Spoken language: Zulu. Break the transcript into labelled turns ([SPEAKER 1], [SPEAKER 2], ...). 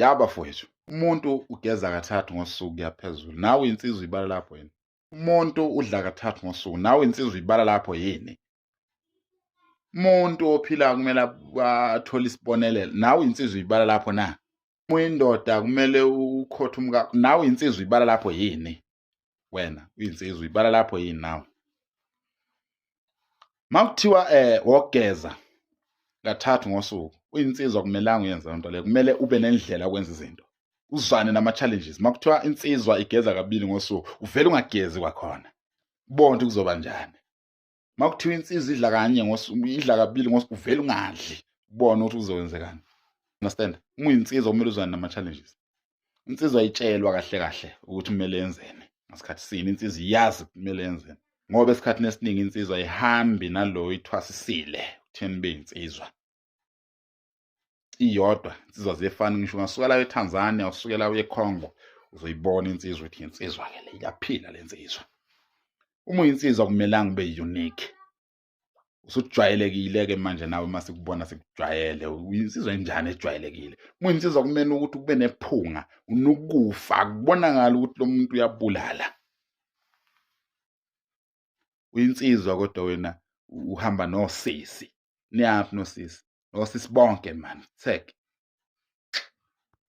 [SPEAKER 1] Yaba fowethu, umuntu ugeza kathathu ngosuku kuyaphezulu. Nawe insizwa ibala lapho yini? Umuntu udla kathathu ngosuku, nawe insizwa ibala lapho yini? Umuntu ophila kumele athole isibonelelo, nawe insizwa ibala lapho na? Uyindoda kumele ukhothe umkakho, nawe insizwa ibala lapho yini? Wena uyinsizwa ibala lapho yini nawe? Makuthiwa wogeza kathathu ngosuku, uyinsizwa kumelanga uyenze lento leyo, kumele ube nendlela yokwenza izinto, uzwane nama-challenges. Makuthiwa insizwa igeza kabili ngosuku, uvele ungagezi kwakhona, ubone ukuthi kuzoba njani. Makuthiwa insizwa idla kanye ngosuku, idla kabili ngosuku, uvele ungadli, ubone ukuthi kuzokwenzekani. Understand? Uma uyinsizwa kumele uzwane nama-challenges. Insizwa ayitshelwa kahle kahle ukuthi kumele yenzeni ngasikhathi sini, insizwa iyazi kumele yenzeni, ngoba esikhathini esiningi insizwa ayihambi nalo ithwasisile kutheni beyinsizwa iyodwa. Insizwa ziyefana, ngisho ungasuka la eTanzania usuke la uye eCongo, uzoyibona insizwa ukuthi insizwa ke le, iyaphila le nsizwa. Uma uyinsizwa kumelanga ube unique, usujwayelekile ke manje nawe. Uma sikubona sikujwayele, uyinsizwa enjani ejwayelekile? Uma uyinsizwa kumele ukuthi kube nephunga, unukufa, kubonakala ukuthi lo muntu uyabulala. Uyinsizwa kodwa wena uhamba nosisi, niyaphi nosisi? Nosisi bonke man, check.